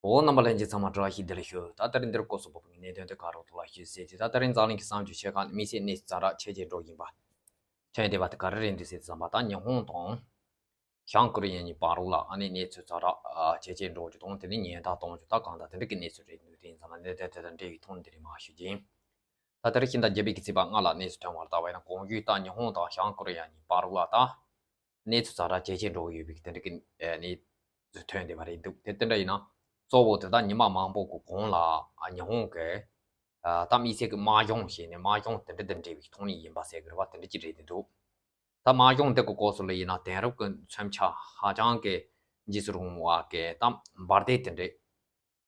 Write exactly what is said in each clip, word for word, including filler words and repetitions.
འོ། རྣམ་པ་ལྷན་རྒྱས་ཚང་མ་བཀྲ་ཤིས་བདེ་ལེགས་ཞུ། ད་ད་རིང་འདིར་སྐོར་སོགས་པ་གི་གནད་དོན་དེ་ག་རོགས་ཐོག་ལ་ཞུ་ཟེར་གྱི། ད་ད་རིང་འཛམ་གླིང་གི་གསར་འགྱུར་ཆེ་ཁག་ནི་དམིགས་བསལ་གནས་ཚུལ་ཛ་དྲག་ཇེ་ཆེར་འགྲོ་བཞིན་པ་ཐོན་བསྡད་པ་དེ་ག་རེ་རེད་འདུག་ཟེར་དུས་ཙམ་པ། ད་ཉི་ཧོང་དང་བྱང་ཀོ་རི་ཡ་གཉིས་བར་ལ་ཨ་ནི་གནས་ཚུལ་ཛ་དྲག་ཇེ་ཆེར་འགྲོ་རྒྱུ་དང་། དེ་ནི་ཉེན་བརྡ་གཏོང་རྒྱུ་ད་གང་ལྟར་དེ་འདྲ་གི་གནས་ཚུལ་རེད་འདུག་དེ་ཡིན་ཙང་ལ་གནད་དོན་དེ་དང་འབྲེལ་བའི་ཐོག་ནས་དེ་རིང་མར་ཞུ་རྒྱུ་ཡིན། ད་ད་རེས་ཕྱི་ཟླ་བརྒྱད་པའི་གི་ཚེས་པ་ལྔ་ལ་གནས་ཚུལ་ཐོན་པར་ལྟ་བ་ཡིན་ན། གོང་ཞུས་ལྟར་ཉི་ཧོང་དང་བྱང་ཀོ་རི་ཡ་གཉིས་བར་ལ་ད་གནས་ཚུལ་ཛ་དྲག་ཇེ་ཆེར་འགྲོ་གི་ཡོད་པའི་དེ་འདྲ་གི་ཨ་ནི་ཐོན་བསྡད་པ་རེད་འདུག་དེ་དེ་འདྲ་ཡིན་ན་གཙོ་བོ་དེ་ད་ཉི་མ་མང་པོ་གི་གོང་ལ་ཨ་ཉི་ཧོང་གི་ཨ་ད་དམིགས་བསལ་གི་དམག་སྦྱོང་བྱས་ནས་དམག་སྦྱོང་དེ་འདྲ་དང་འབྲེལ་བའི་ཐོག་ནས་ཡིན་པ་ཟེར་གི་རེད་པ། དེ་འདྲ་ཅིག་རེད་འདུག་ད་དམག་སྦྱོང་འདི་གི་སྐོར་སོགས་ལ་ཡིན་ན་དེང་རབས་ཀྱི་མཚོན་ཆ་ཧ་ཅང་གི་འཇིགས་སུ་རུང་བ་གི་ད་འབར་མདེལ་དེ་འདྲས་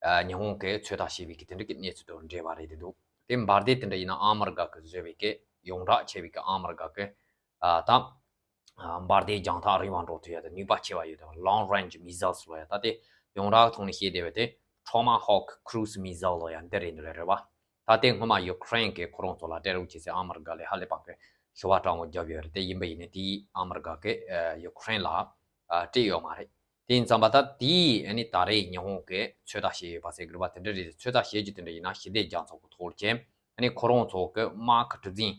ཨ་ཉི་ཧོང་གིས་ཚོད་ལྟ་བྱས་པའི་གི་དེ་འདྲ་གི་གནས་ཚུལ་དང་འབྲེལ་བ་རེད་འདུག་དེ་འབར་མདེལ་དེ་འདྲ་ཡིན་ན་ཨ་མི་རི་ཀ་གིས་བཟོས་པའི་གི་ཡོངས་གྲགས་ཆེ་བའི་གི་ཨ་མི་རི་ཀ་གི་ཨ་ད་ཨ་འབར་མདེལ་རྒྱང་ཐག་རིང་བ་འགྲོ་ཐུབ་ཡ་དང་ནུས་པ་ཆེ་བ་ཡོད་དང་། Long Range Missiles ལབ་ཡ། ད་དེ་ཡོངས་གྲགས་ཐོག་ནས་བཤད་བསྡད་པ་དེ་Tomahawk Cruise Missile ལབ་ཡ་འདི་རེད་འདུག་ལེ། རེད་པ། ད་ལྟའི་སྔོན་མ་ཡུ་ཀེ་རེན་གྱིས་ཁོ་རང་ཚོ་ལ་སྤྲད་རོགས་བྱེད་ཟེར་ཨ་མི་རི་ཀ་ལ་ཧ་ལས་པ་གི་ཞུ་བ་དྲང་པོ་བརྒྱབ་ཡོད་རེད། དེ་ཡིན་པ་ཡིན་ནའི་དེའི་ཨ་མི་རི་ཀ་གིས་ཨ་ཡུ་ཀེ་རེན་ལ་ཨ་སྤྲད་ཡོད་མ་རེད། དེ་ཡིན་ཙང་པ་ད་དེའི་ཨ་ནི་ད་རེས་ཉི་ཧོང་གིས་ཚོད་ལྟ་བྱས་ཡོད་པ་ཟེར་གི་རེད་པ། དེ་འདྲ་རེད། ཚོད་ལྟ་བྱེད་རྒྱུ་དེ་འདྲ་ཡིན་ན་ཞི་བདེ་རྒྱ་མཚོ་གི་ཐོག་ལ་ཅན་ཨ་ནི་ཁོ་རང་ཚོ་གི་དམག་གི་གྲུ་གཟིངས་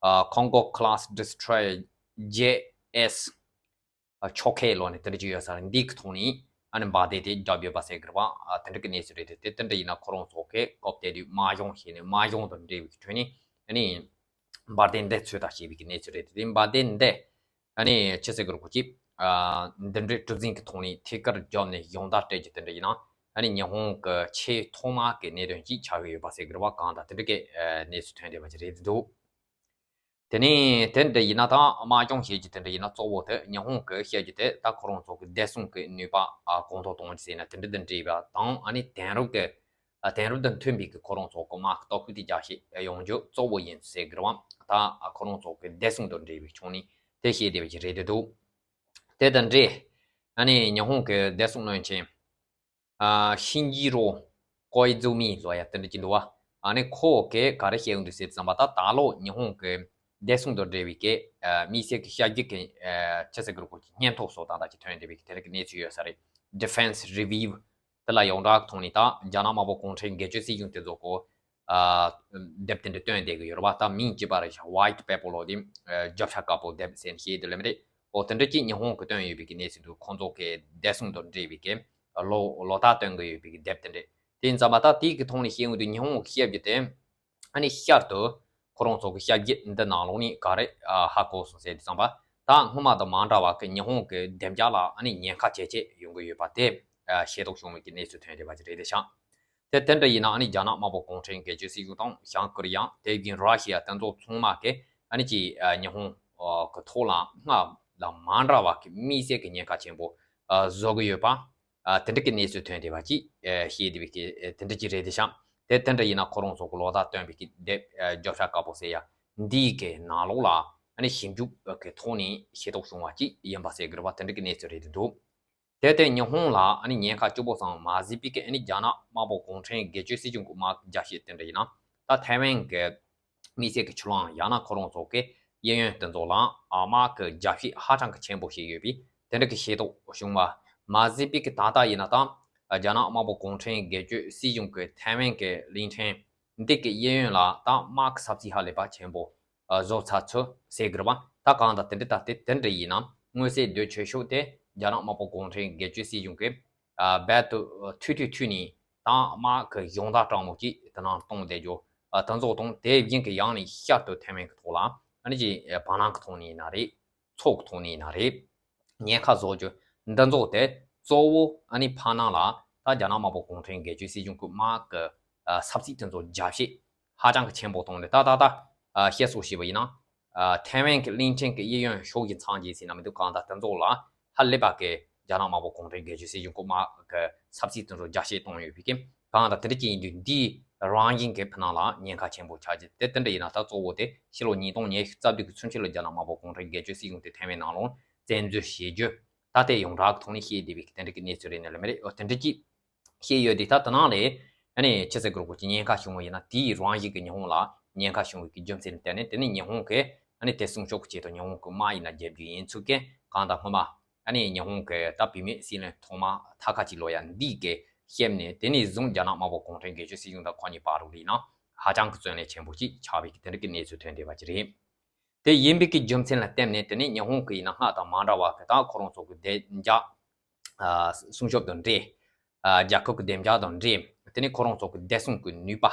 ཨ་Congo Class Destroyer J S ཕྱོགས་ཁག་ལོག་ནས་དེ་འདྲ་ཅིག་ཡོད་ས་རེད། འདི་གི་ཐོག་ནས་ཨ་ནི་འབར་མདེལ་དེ་བརྒྱབ་ཡོད་པ་ཟེར་གི་རེད་པ། ཨ་དེ་འདྲ་གི་གནས་ཚུལ་རེད་དེ། དེ་དེ་འདྲ་ཡིན་ན་ཁོ་རང་ཚོ་གིས་སྐབས་དེ་དུས་དམག་སྦྱོང་བྱས་ནས་དམག་སྦྱོང་དང་འབྲེལ་བའི་ཁྲོད་ནས་ཨ་ནི་འབར་མདེལ་འདི་ཚོད་ལྟ་བྱས་པའི་གི་གནས་ཚུལ་རེད་དེ། འབར་མདེལ་འདི་ཨ་ནི་ཅི་ཟེར་གི་རེད་གོ་ཅིག་ཨ་འདི་འདྲའི་གྲུ་གཟིངས་ཀྱི་ཐོག་ནས་ཐད་ཀར་བརྒྱབ་ནས་ཡོངས་བསྒྲགས་སྤྲད་རྒྱུ་དེ་འདྲ་ཡིན་ན་ཨ་ནི་ཉི་ཧོང་གི་ཆེས་ཐོག་མ་གི་གནད་དོན་ཅིག་ཆགས་ཀྱི་ཡོད་པ་ཟེར་གི་རེད་པ། གང་ལྟར་དེ་འདྲ་གི་ཨ་གནས་ཚུལ་ཐོན་བསྡད་པ་ཅིག་རེད་འདུག་དེ་ནས་དེ་འདྲ་ཡིན་ན་ད་དམག་སྦྱོང་བྱེད་རྒྱུ་དེ་འདྲ་ཡིན་ན་གཙོ་བོ་དེ་ཉི་ཧོང་གིས་བཤད་རྒྱུ་དེ་ད་ཁོ་རང་ཚོ་གི་བདེ་སྲུང་གི་ནུས་པ་ཨ་གོང་མཐོར་གཏོང་རྒྱུ་ཟེར་ན་དེ་འདྲ་དང་འབྲེལ་བ་དང་། ཨ་ནི་དེང་རབས་ཀྱི་ཨ་དེང་རབས་དང་མཐུན་པའི་གི་ཁོ་རང་ཚོ་གི་དམག་གི་སྟོབས་ཤུགས་དེ་རྒྱ་སྐྱེད་ཡོང་རྒྱུ་གཙོ་བོ་ཡིན་ཟེར་གི་རེད་པ། ད་ཨ་ཁོ་རང་ཚོ་གི་བདེ་སྲུང་དང་འབྲེལ་བའི་ཕྱོགས་ནས་དེ་བཤད་བསྡད་པ་ཅིག་རེད་འདུག་དེ་དང་འབྲེལ་ཨ་ནི་ཉི་ཧོང་གི་བདེ་སྲུང་བློན་ཆེན་ཨ་ཤིན་ཇི་རོ་ཀོ་ཨི་ཛུ་མི་ལབ་ཡ་དེ་འདྲ་ཅིག་འདུག་པ། ཨ་ནི་ཁོ་གིས་ག་རེ་བཤད་ཡོང་འདུག་ཟེར་དུས་ཙམ་པ། ད་ད་ལོ་ཉི་ཧོང་གི་བདེ་སྲུང་དང་འབྲེལ་བའི་གི་ཨ་དམིགས་བསལ་གི་ཞབས་ཕྱི་གི་ཨ་ཅི་ཟེར་གི་རེད་གོ་ཅིག་སྙན་ཐོ་བཟོ་སྟངས་དང་ཅིག་ཐོན་བསྡད་པའི་གི་དེ་རིགས་གི་གནས་ཚུལ་ཡོད་ས་རེད། Defense Review དེ་ལ་ཡོངས་གྲགས་ཐོག་ནས་ད་རྒྱ་ནག་དམར་པོ་གུང་ཁྲན་སྒེར་གཅོད་སྲིད་གཞུང་དེ་ཚོ་གོ་ཨ་དེབ་དེ་འདྲ་བཏོན་བསྡད་གི་ཡོད་རེད་པ། ད་མིང་གཅིག་པ་རེད་ཤག White Paper ལབ་དེ་ཨ་རྒྱབ་ཤ་དཀར་པོ་དེབ་ཟེར་ནས་བཤད་དེ་ལབ་མི་རེད། འོ་དེ་འདྲ་ཅིག་ཉི་ཧོང་གི་བཏོན་ཡོད་པའི་གི་གནས་ཚུལ་འདུག་ཁོང་ཚོ་གི་བདེ་སྲུང་དང་འབྲེལ་བའི་གི་ལོ་ལོ་ལྟར་བཏོན་གི་ཡོད་པའི་གི་དེབ་དེ་འདྲ། དེ་ཡིན་ཙང་མ་ད་དེའི་གི་ཐོག་ནས་བཤད་ཡོང་དུས་ཉི་ཧོང་གི་ཞབས་ཕྱི་དེ་ཨ་ནི་བསྐྱར་དུ་ཁོ་རང་ཚོ་གི་ཞབས་ཕྱི་འདི་ནང་ལོགས་ནས་ག་རེ་ཨ་ཧ་གོ་སོང་ཟེར་དུས་ཙམ་པ། ད་སྔོན་མ་དང་མ་འདྲ་བ་གི་ཉི་ཧོང་གི་བདེ་འཇགས་ལ་ཨ་ནི་ཉེན་ཁ་ཇེ་ཆེ་ཡོང་གི་ཡོད་པ་དེ་ཨ་ཤེས་རྟོགས་བྱུང་བའི་གི་གནས་ཚུལ་ཐོན་བསྡད་པ་ཅིག་རེད་དེ་ཤག་དེ་དེ་འདྲ་ཡིན་ན་ཨ་ནི་རྒྱ་ནག་དམར་པོ་གུང་ཁྲན་སྒེར་གཅོད་སྲིད་གཞུང་དང་། བྱང་ཀོ་རི་ཡ། དེ་བཞིན་ར་ཤི་ཡ། དེ་ཚོ་ཚང་མ་གིས་ཨ་ནི་ཅིག་ཨ་ཉི་ཧོང་ཨ་གི་ཐོག་ལ་སྔར་དང་མ་འདྲ་བ་གི་དམིགས་བསལ་གྱི་ཉེན་ཁ་ཆེན་པོ་ཨ་བཟོ་གི་ཡོད་པ་ཨ་དེ་འདྲ་གི་གནས་ཚུལ་ཐོན་བསྡད་པ་ཅིག་ཨ་བཤད་བསྡད་པའི་གི་ཨ་དེ་འདྲ་ཅིག་རེད་དེ་ཤག་དེ་དེ་འདྲ་ཡིན་ན་ཁོ་རང་ཚོ་གི་ལོ་ལྟར་བཏོན་པའི་གི་དེབ་ཨ་རྒྱབ་ཤ་དཀར་པོ་ཟེར་ཡ་འདིའི་གི་ནང་ལོགས་ལ་ཨ་ནི་ཞིབ་འཇུག་གི་ཐོག་ནས་ཤེས་རྟོགས་བྱུང་བ་ཅིག་ཡིན་པ་ཟེར་གི་རེད་པ། དེ་འདྲ་གི་གནས་ཚུལ་རེད་འདུག་དེ་ལྟར་ཉི་ཧོང་ལ་ཨ་ནི་ཉེན་ཁ་སྐྱོ་པོ་ཙམ་མ་གཟིགས་པའི་གི་ཨ་ནི་རྒྱ་ནག་དམར་པོ་གུང་ཁྲན་སྒེར་གཅོད་སྲིད་གཞུང་གི་དམག་རྒྱ་ཤེད་དེ་འདྲ་ཡིན་ན། ད་ཐའེ་ཝན་གི་དམིགས་བསལ་གི་ཆུ་ལམ་ཡང་ན་ཁོ་རང་ཚོ་གི་གཡས་གཡོན་དེ་ཚོ་ལ་ཨ་དམག་གི་རྒྱ་ཤེད་ཧ་ཅང་གི་ཆེན་པོ་ཞིག་ཡོད་པའི་དེ་འདྲ་གི་ཤེས་རྟོགས་བྱུང་བ་མ་གཟིགས་པའི་གི་ད་ལྟ་ཡིན་ན། ད་རྒྱ་ནག་དམར་པོ་གུང་ཁྲན་སྒེར་གཅོད་སྲིད་གཞུང་གི་ཐའེ་ཝན་གི་གླིང་ཕྲན་འདི་གི་གཡས་གཡོན་ལ་ད་དམག་གི་ས་ཚིགས་ཧ་ལས་པ་ཆེན་པོ་ཨ་བཟོ་ཚར་ཚུལ་ཟེར་གི་རེད་པ། ད་གང་ལྟར་དེ་འདྲ་ད་དེ་དེ་འདྲ་ཡིན་ན་མངོན་གསལ་དོད་ཆེ་ཤོས་དེ་རྒྱ་ནག་དམར་པོ་གུང་ཁྲན་སྒེར་གཅོད་སྲིད་གཞུང་གིས་ཨ་རྦད་དེ་ཐུ་ཐུ་ཐུ་ནས་ད་དམག་གི་ཡོངས་བསྒྲགས་དྲང་མོ་ཅིག་དེ་ནང་གཏོང་བསྡད་རྒྱུ་ཨ་དེ་ཚོ་དང་། དེ་བཞིན་གི་ཡང་ནས་བསྐྱར་དུ་ཐའེ་ཝན་གི་ཐོག་ལ་ཨ་ནི་ཅིག་ཨ་བར་སྣང་གི་ཐོག་ནས་ཡིན་ན་རེད། ཚོགས་ཐོག་ནས་ཡིན་ན་རེད། ཉེན་ཁ་བཟོ་རྒྱུ་འདི་ཚོ་དེ་གཙོ་བོ་ཨ་ནི་ཕར་ནང་ལ་ད་རྒྱ་ནག་དམར་པོ་གུང་ཁྲན་སྒེར་གཅོད་སྲིད་གཞུང་གི་དམག་གི་ཨ་ས་ཚིགས་དེ་ཚོ་རྒྱ་ཤེད་ཧ་ཅང་གི་ཆེན་པོ་བཏང་ནས། ད་ད་ད་ཨ་བཤད་སྲོལ་ཞིག་ཡིན་ན་ཨ་ཐའེ་ཝན་གི་གླིང་ཕྲན་གི་གཡས་གཡོན་ཕྱོགས་ཀྱི་མཚམས་ཀྱི་ཟེར་ན་མི་འདུག་གང་ལྟར་དེ་ཚོ་ལ་ཧ་ལས་པ་གི་རྒྱ་ནག་དམར་པོ་གུང་ཁྲན་སྒེར་གཅོད་སྲིད་གཞུང་གི་དམག་གི་ས་ཚིགས་དེ་ཚོ་རྒྱ་ཤེད་བཏང་ཡོད་པའི་གི། གང་ལྟར་དེ་འདྲ་ཅིག་ཡིན་དུས་འདིའི་རང་བཞིན་གྱི་ཕར་ནང་ལ་ཉེན་ཁ་ཆེན་པོ་ཆགས་རྒྱུ་དེ་དེ་འདྲ་ཡིན་ན། ད་གཙོ་བོ་དེ་ཕྱི་ལོ་ཉིས་སྟོང་ཉི་ཤུ་རྩ་བདུན་གི་ཚུན་ཆད་ལ་རྒྱ་ནག་དམར་པོ་གུང་ཁྲན་སྒེར་གཅོད་སྲིད་གཞུང་དེ་ཐའེ་ཝན་ནང་ལ་བཙན་འཛུལ་བྱེད་རྒྱུ་ད་ལྟའི་ཡོངས་གྲགས་ཀྱི་ཐོག་ནས་བཤད་བསྡད་པའི་དེ་འདྲ་གི་གནས་ཚུལ་རེད་ནི་ལབ་མི་རེད། འོ་དེ་འདྲ་ཅིག་བཤད་ཡོད་དུས། ད་དེ་ནང་ལས་ཨ་ནི་ཕྱི་ཚེ་གི་རོགས་ཀྱི་ཉེན་ཁ་བྱུང་བ་ཡིན་ན་དེའི་རང་བཞིན་གྱི་ཉི་ཧོང་ལ་ཉེན་ཁ་བྱུང་བའི་གི་རྒྱུ་མཚན་ལ་བརྟེན་ནས། དེ་ནི་ཉི་ཧོང་གིས་ཨ་ནི་དེ་སྲུང་སྐྱོབ་ཀྱི་ཆེད་དུ་ཉི་ཧོང་གི་དམག་ཡིན་ན་རྒྱབ་རྒྱུ་ཡིན་ཚུལ་གྱི་གང་དང་སྔོན་མ་ཨ་ནི་ཉི་ཧོང་གི་ད་བུད་མེད་སྲིད་བློན་ཐོག་མ་ཐ་ཁ་ཅིག་ལོ་ཡ་འདི་གི་ བཤད་ནས། དེ་ནས་བཟུང་རྒྱ་ནག་དམར་པོ་གུང་ཁྲན་སྒེར་གཅོད་སྲིད་གཞུང་དང་ཁོ་གཉིས་བར་དུ་ཡིན་ན་ཧ་ཅང་གི་བརྩོན་ལེན་ཆེན་པོ་ཅིག་ཆགས་པའི་དེ་འདྲ་གི་གནས་ཚུལ་ཐོན་བསྡད་པ་ཅིག་རེད། དེ་ཡིན་པའི་གི་རྒྱུ་མཚན་ལ་བརྟེན་ནས། དེ་ནས་ཉི་ཧོང་གི་ཡིན་ན་སྔར་དང་མ་འདྲ་བ་གི་ད་ཁོ་རང་ཚོ་གི་བདེ་འཇགས་ཨ་སྲུང་སྐྱོབ་དང་འབྲེལ། ཨ་རྒྱལ་ཁབ་ཀྱི་བདེ་འཇགས་དང་འབྲེལ། དེ་ནས་ཁོ་རང་ཚོ་གི་བདེ་སྲུང་གི་ནུས་པ་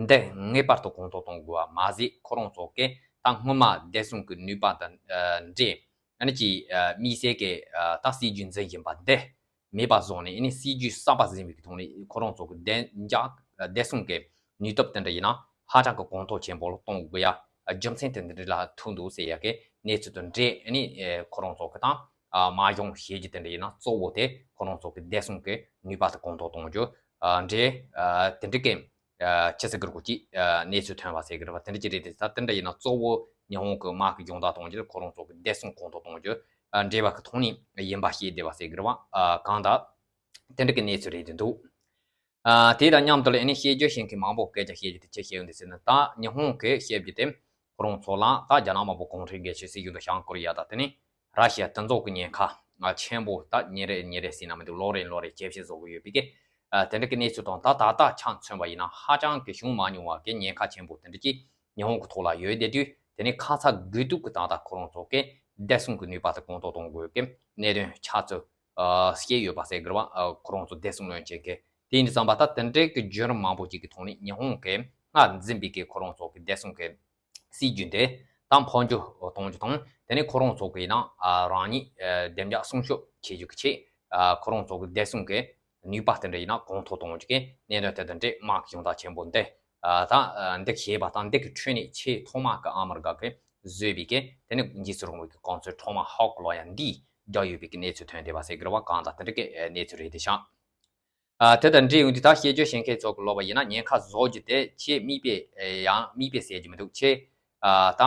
འདི་ངེས་པར་དུ་གོང་མཐོར་གཏོང་དགོས་པ་མ་ཟད། ཁོ་རང་ཚོ་གི་ད་སྔོན་མ་བདེ་སྲུང་གི་ནུས་པ་དང་ཨ་འབྲེལ། ཨ་ནི་ཅིག་ཨ་དམིགས་བསལ་གྱི་ཨ་ད་སྲིད་ཇུས་འཛིན་བཞིན་པ་འདི་མེད་པ་བཟོས་ནས། ཨ་ནི་སྲིད་ཇུས་གསར་པ་འཛིན་པའི་ཐོག་ནས་ཁོ་རང་ཚོ་གི་བདེ་འཇགས་བདེ་སྲུང་གི་ནུས་སྟོབས་དེ་འདྲ་ཡིན་ན་ཧ་ཅང་གི་གོང་མཐོར་ཆེན་པོ་གཏོང་དགོས་ཡ་རྒྱུ་མཚན་དེ་འདྲ་ལ་ཐུག་འདུག་ཟེར་ཡ་གི་གནས་ཚུལ་དང་འབྲེལ། ཨ་ནི་ཨེ་ཁོ་རང་ཚོ་གི་དང་ཨ་དམག་སྦྱོང་བྱེད་རྒྱུ་དེ་འདྲ་ཡིན་ན་གཙོ་བོ་དེ་ཁོ་རང་ཚོ་གི་བདེ་སྲུང་གི་ནུས་པ་དེ་གོང་མཐོར་གཏོང་རྒྱུ་ཨ་འདྲའི་ཨ་དེ་འདྲ་གི་ཨ་ཅི་ཟེར་དགོས་རེད་གོ་ཅིག་ཨ་གནས་ཚུལ་ཐོན་པ་ཟེར་གི་རེད་བ། དེ་འདྲ་ཅིག་རེད་དེ། ད་དེ་འདྲ་ཡིན་ན་གཙོ་བོ་ཉི་ཧོང་གི་དམག་གི་སྦྱོང་བརྡར་གཏོང་རྒྱུ་དེ་ཁོ་རང་ཚོ་གི་བདེ་སྲུང་གོང་མཐོར་གཏོང་རྒྱུ་ཨ་འབྲེལ་བ་གི་ཐོག་ནས་ཡིན་པ་ཤེས་བསྡད་པ་ཟེར་གི་རེད་བ། ཨ་གང་ལྟར་དེ་འདྲ་གི་གནས་ཚུལ་རེད་དེ་འདུག། ཨ་དེ་དང་མཉམ་དུ་ལ་ཨ་ནི་བཤད་རྒྱུ་བཤད་མཁན་མང་པོ་སྐད་ཆ་བཤད་རྒྱུ་དེ་ཅི་བཤད་ཡོང་དུས་ཟེར་ན། ད་ཉི་ཧོང་གི་བཤད་རྒྱུ་དེ་ཁོ་རང་ཚོ་ལ་ད་རྒྱ་ནག་དམར་པོ་གུང་ཁྲན་སྒེར་གཅོད་སྲིད་གཞུང་དང་བྱང་ཀོ་རི་ཡ་དང་དེ་ནས་ར་ཤི་ཡ་དེ་ཚོ་གི་ཉེན་ཁ་ཆེན་པོ་ད་ཉིན་རེ་ཉིན་རེ་ཟེར་ན་མི་འདུག། ལོ་རེ་ལོ་རེ་ཇེ་ཆེ་བཟོ་གི་ཡོད་པའི་གི་ཨ་དེ་འདྲ་གི་གནས་ཚུལ་དང་། ད་ད་ལྟ་ཆ་མཚོན་པ་ཡིན་ན་ཧ་ཅང་གི་བྱུང་མ་མྱོང་བ་གི་ཉེན་ཁ་ཆེན་པོ་དེ་འདྲ་ཅིག་ཉི་ཧོང་གི་ཐོག་ལ་ཡོད་བསྡད་དུས། དེ་ནས་ཁ་ཚ་དགོས་གཏུགས་གི་ད་ལྟ་ཁོ་རང་ཚོ་གི་བདེ་སྲུང་གི་ནུས་པ་དེ་གོང་མཐོར་གཏོང་དགོས་གི་གནད་དོན་ཆགས་ཚུལ་ཨ་བཤད་ཡོད་པ་ཟེར་གི་རེད་བ། ཨ་ཁོ་རང་ཚོ་བདེ་སྲུང་བློན་ཆེན་གི། དེ་ཡིན་དུས་ཙམ་པ་ད་དེ་འདྲའི་གི་བརྒྱུད་རིམ་མང་པོ་ཅིག་གི་ཐོག་ནས་ཉི་ཧོང་གི་སྔར་འཛིན་པའི་གི་ཁོ་རང་ཚོ་གི་བདེ་སྲུང་གི་སྲིད་ཇུས་དེ་ད་འཕོ་འགྱུར་གཏོང་རྒྱུ་དང་། དེ་ནས་ཁོ་རང་ཚོ་གི་ཡིན་ན་ཨ་རང་ཉིད་ཨ་བདེ་འཇགས་སྲུང་སྐྱོབ་བྱེད་རྒྱུ་གི་ཆེད་ཨ་ཁོ་རང་ཚོ་གི་བདེ་སྲུང་གི་ནུས་པ་དེ་འདྲ་ཡིན་ན་གོང་མཐོར་གཏོང་རྒྱུ་གི་གནད་དོན་དེ་དང་འབྲེལ་དམག་གི་སྦྱོང་བརྡར་ཆེན་པོ་འདི་ཨ་ད་ཨ་འདི་བྱས་པ་དང་། འདི་གི་ཁྲོད་ནས་ཆེས་ཐོག་མ་གི་ཨ་མི་རི་ཀ་གི་བཟོས་པའི་གི་དེ་ནི་འཇིགས་སུ་རུང་བའི་གི་གོ་མཚོན་ཁྲོ་མ་ཧོག་ལབ་ཡ་འདི་རྒྱག་ཡོད་པའི་གི་གནས་ཚུལ་ཐོན་བསྡད་པ་ཟེར་གི་རེད་བ། གང་ལྟར་དེ་འདྲ་གི་གནས་ཚུལ་རེད་དེ་ཤག། ཨ་དེ་དང་འབྲེལ་ཡོང་དུས་ད་བཤད་རྒྱུ་བཤད་མཁན་ཚོ་གི་ལབ་པ་ཡིན་ན། ཉེན་ཁ་བཟོ་རྒྱུ་དེ་ཆེས་དམིགས་པའི་ཨེ་ཡང་དམིགས་པའི་ཟེར་རྒྱུ་མི་འདུག། ཆེས་ཨ་ད་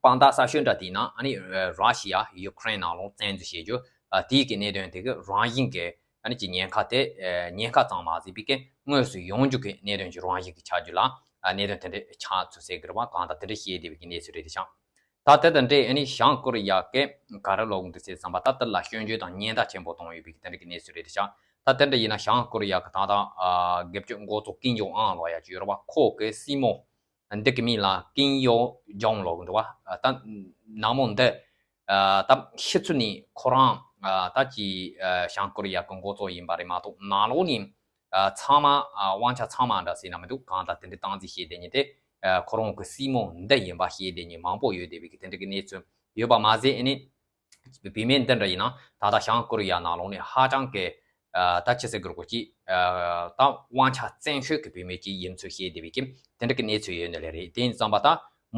དཔང་རྟགས་གསར་ཤོས་འདྲ་དེ་ཡིན་ན་ཨ་ནི་ཨ་ར་ཤི་ཡ་ཡུ་ཀེ་རེན་ནང་ལོགས་བཙན་འཛུལ་བྱེད་རྒྱུ། ཨ་དེའི་གི་གནད་དོན་དེ་གི་རང་བཞིན་གི་ཨ་ནི་ཀྱི་ཉེན་ཁ་དེ་ཨ་ཉེན་ཁ་ཙམ་མ་ཟད་པའི་གི་དངོས་སུ་ཡོང་རྒྱུ་གི་གནད་དོན་གྱི་རང་བཞིན་གྱི་ཆགས་རྒྱུ་ལ་ཨ་གནད་དོན་དེ་འདྲ་ཆགས་ཚུལ་ཟེར་གི་རེད་བ། གང་ལྟར་དེ་འདྲ་བཤད་བསྡད་པའི་གི་གནས་ཚུལ་རེད་དེ་ཤག། ད་དེ་དང་འབྲེལ་ཨ་ནི་བྱང་ཀོ་རི་ཡ་གི་ག་རེ་ལབ་ཀྱི་འདུག་ཟེར་བསམ་པ། ད་དེ་ལ་སྐྱོན་བརྗོད་དང་ཉེན་བརྡ་ཆེན་པོ་གཏོང་ཡོད་པའི་གི་དེ་འདྲ་གི་གནས་ཚུལ་རེད་དེ་ཤག། ད་དེ་འདྲ་ཡིན་ན་བྱང་ཀོ་རི་ཡ་གི་ད་ལྟ་ཨ་སྒེར་གཅོད་འགོ་གཙོ་ཀིམ་ཡོང་ཨན་ལབ་ཡ་ཅིག་ཡོད་རེད་བ། ཁོ་གི་སྲིང་མོ་འདི་གི་མིང་ལ་ཀིམ་ཡོ་ཇོང་ལབ་ཀྱི་འདུག་བ། ད་ནང་མོ་འདི་ཨ་ད་ཕྱི་ཚུལ་ནས་ཁོ་རང་ཨ་ད་ཅི་ཨ་བྱང་ཀོ་རི་ཡ་གི་འགོ་གཙོ་ཡིན་པ་རེད་མ་གཏོགས། ནང་ལོགས་ནས་ཨ་ཚང་མ་ཨ་དབང་ཆ་ཚང་མ་འདྲ་ཟེར་ན་མི་འདུག། གང་ལྟར་དེ་འདྲའི་སྟངས་འཛིན་བྱེད་བསྡད་མཁན་དེ་ཨ་ཁོ་རང་གི་སྲིང་མོ་འདི་ཡིན་པ་བཤད་བསྡད་མཁན་མང་པོ་ཡོད་བསྡད་པའི་གི་དེ་འདྲ་གི་གནས་ཚུལ་ཡོད་པ་མ་ཟད། ཨ་ནི་བུད་མེད་འདི་འདྲ་ཡིན་ན་ད་ལྟ་བྱང་ཀོ་རི་ཡ་ནང་ལོགས་ནས་ཧ་ཅང་གི་ཨ་ད་ཅི་ཟེར་དགོས་རེད་གོ་ཅིག། ཨ་ད་དབང་ཆ་བཙན་ཤོས་ཀྱི་བུད་མེད་ཅིག་ཡིན་ཚུལ་བཤད་བསྡད་པའི་གི་དེ་འདྲ་གི་གནས་ཚུལ་ཡོད་ནི་ལས་རེད། དེ་ཡིན་ཙམ་པ་ད་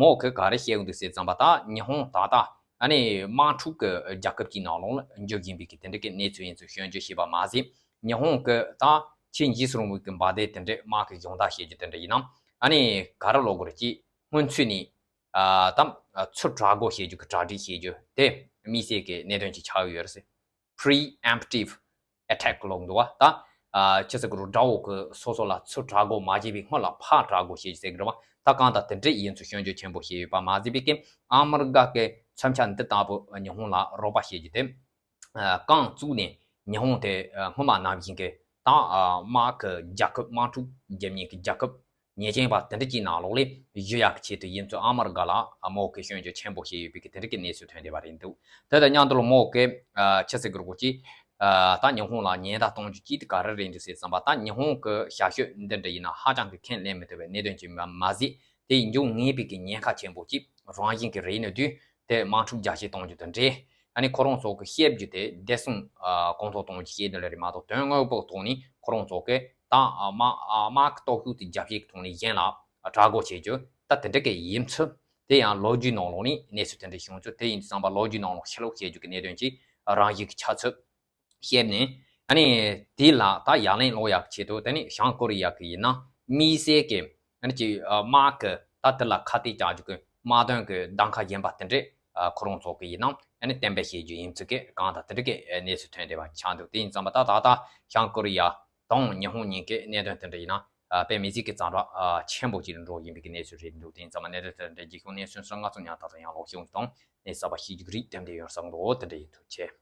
མོ་གི་ག་རེ་བཤད་ཀྱི་འདུག་ཟེར་ཙམ་པ། ད་ཉི་ཧོང་ད་ལྟ་ཨ་ནི་དམག་འཁྲུག་གི་རྒྱལ་ཁབ་ཅིག་ནང་ལོགས་ལ་འགྱུར་བཞིན་པའི་གི་དེ་འདྲ་གི་གནས་ཚུལ་ཡིན་ཚུལ་སྐྱོན་བརྗོད་བྱས་པ་མ་ཟད། ཉི་ཧོང་གི་ད་ཆེས་འཇིགས་སུ་རུང་བའི་གི་འབར་མདེལ་དེ་འདྲ་དམག་གི་སྦྱོང་བརྡར་བྱེད་རྒྱུ་དེ་འདྲ་ཡིན་ན། ཨ་ནི་ག་རེ་ལབ་དགོས་རེད་ཅིག། སྔོན་ཚུད་ནས་ཨ་ད་ཚུར་དྲག་རྒོལ་བྱེད་རྒྱུ་གི་གྲ་སྒྲིག་བྱེད་རྒྱུ་དེ་དམིགས་བསལ་གྱི་གནད་དོན་ཅིག་ཆགས་ཡོད་རེད་ཟེར། Preemptive attack ལབ་འདུག་བ། ད་ཨ་ཅི་ཟེར་དགོས་རེད། དགྲ་བོ་གི་སོ་སོ་ལ་ཚུར་དྲག་རྒོལ་མ་བྱས་པའི་སྔོན་ལ་ཕར་དྲག་རྒོལ་བྱེད་རྒྱུ་ཟེར་གི་རེད་བ། ད་གང་ལྟར་དེ་འདྲ་ཡིན་ཚུལ་སྐྱོན་བརྗོད་ཆེན་པོ་བྱས་ཡོད་པ་མ་ཟད་པའི་གི་ཨ་མི་རི་ཀ་གི་མཚོན་ཆ་འདི་ལྟ་བུ་ཉི་ཧོང་ལ་རོགས་པ་བྱེད་རྒྱུ་དེ། ཨ་རྐང་བཙུགས་ནས་ཉི་ཧོང་དེ་ཨ་སྔོན་མ་ནང་བཞིན་གྱི་ད་ཨ་དམག་གི་རྒྱལ་ཁབ། དམག་འཁྲུག་རྒྱག་མཁན་གྱི་རྒྱལ་ཁབ་ཉེས་ཅན་པ་དེ་འདྲ་ཅིག་ནང་ལོགས་ལ་གཞི་བཞག་གི་ཆེད་དུ་ཡིན་ཚུལ་ཨ་མི་རི་ཀ་ལ་ཨ་མོ་གི་སྐྱོན་བརྗོད་ཆེན་པོ་བྱས་ཡོད་པའི་གི་དེ་འདྲ་གི་གནས་ཚུལ་ཐོན་བསྡད་པ་རེད་འདུག། དེ་དང་མཉམ་དུ་ལ་མོ་གི་ཨ་ཆི་ཟེར་དགོས་རེད་གོ་ཅིག། ཨ་ད་ཉི་ཧོང་ལ་ཉེན་བརྡ་གཏོང་རྒྱུ་ཅིག་དེ་ག་རེ་རེད་འདུག་ཟེར་བསམ་པ། ད་ཉི་ཧོང་གི་བྱ་སྤྱོད་འདི་འདྲ་ཡིན་ན་ཧ་ཅང་གི་ཁས་ལེན་མི་ཐུབ་པའི་གནད་དོན་ཅིག་མ་མ་ཟད། དེ་ཡིན་རྒྱུ་ངེས་པའི་གི་ཉེན་ཁ་ཆེན་པོ་ཅིག་རང་བཞིན་གྱི་རེད་ནི་དུས། དེ་དམག་འཁྲུག་རྒྱ་སྐྱེད་གཏོང་རྒྱུ་དང་འབྲེལ། ཨ་ནི་ཁོ་རང་ཚོ་གི་བཤད་རྒྱུ་དེ་བདེ་སྲུང་ཨ་གོང་མཐོར་གཏོང་རྒྱུ་བཤད་ནི་ལས་རེད་མ་གཏོགས། དོན་དངོས་པོ་ཐོག་ནས་ཁོ་རང་ཚོ་གི་ད་ཨ་དམག་ཨ་དམག་གི་སྟོབས་ཤུགས་དེ་རྒྱ་སྐྱེད་ཀྱི་ཐོག་ནས་གཞན་ལ་དྲག་རྒོལ་བྱེད་རྒྱུ། ད་དེ་འདྲ་གི་ཡིན་ཚུལ། དེ་ཡང་ལོ་རྒྱུས་ནང་ལོགས་ནས་གནས་ཚུལ་དེ་འདྲ་བྱུང་ཚུལ། དེ་ཡིན་དུས་ཙམ་པ་ལོ་རྒྱུས་ནང་ལོགས་ཕྱིར་ལོག་བཤད་རྒྱུ་གི་གནད་དོན་ཅིག་རང་བཞིན་གྱི་ཆགས་ཚུལ་བཤད་ནས། ཨ་ནི་དེ་ལ་ད་ཡ་ལན་སློག་ཡག་ཆེད་དུ། དེ་ནི་བྱང་ཀོ་རི་ཡ་གི་ཡིན་ན་དམིགས་བསལ་གྱི་ཨ་ནི་ཅིག་ཨ་དམག་གི་ད་དེ་ལ་ཁ་གཏད་བཅག་རྒྱུ་གི་དམག་དོན་གྱི་གདམ་ཁ་གཞན་པ་དེ་འདྲས་ཨ་ཁོ་རང་ཚོ་གི་ཡིན་ན་ཨ་ནི་གཏན་འབེབས་བྱེད་རྒྱུ་ཡིན་ཚུལ་གྱི་གང་དང་དེ་འདྲ་གི་གནས་ཚུལ་ཐོན་བསྡད་པ་ཆགས་འདུག། དེ་ཡིན་ཙམ་པ་ད་ད་ལྟ་བྱང་ཀོ་རི་ཡ་དང་ཉི་ཧོང་གཉིས་ཀྱི་གནད་དོན་དེ་འདྲ་ཡིན་ན་ཨ་དཔེ་མི་སྲིད་ཀྱི་ཛ་དྲག་ཨ་ཆེན་པོ་ཅིག་འགྲོ་བཞིན་པའི་གི་གནས་ཚུལ་རེད་འདུག། དེ་ཡིན་ཙམ་པ་གནད་དོན་དེ་འདྲ་རྒྱུས་ཤོག་གནས་ཚུལ་སོགས་ང་ཚོ་ཉག་ཐག་ཏུ་ཡང་ལོག་ཤོག་དང་གནས་གསར་པ་ཤེས་རྒྱུ་གི་རིགས་དེ་འདྲ་ཡོད་བསམ་འདུག། དེ་འདྲ་ཡིན། ཐུགས་རྗེ་ཆེ།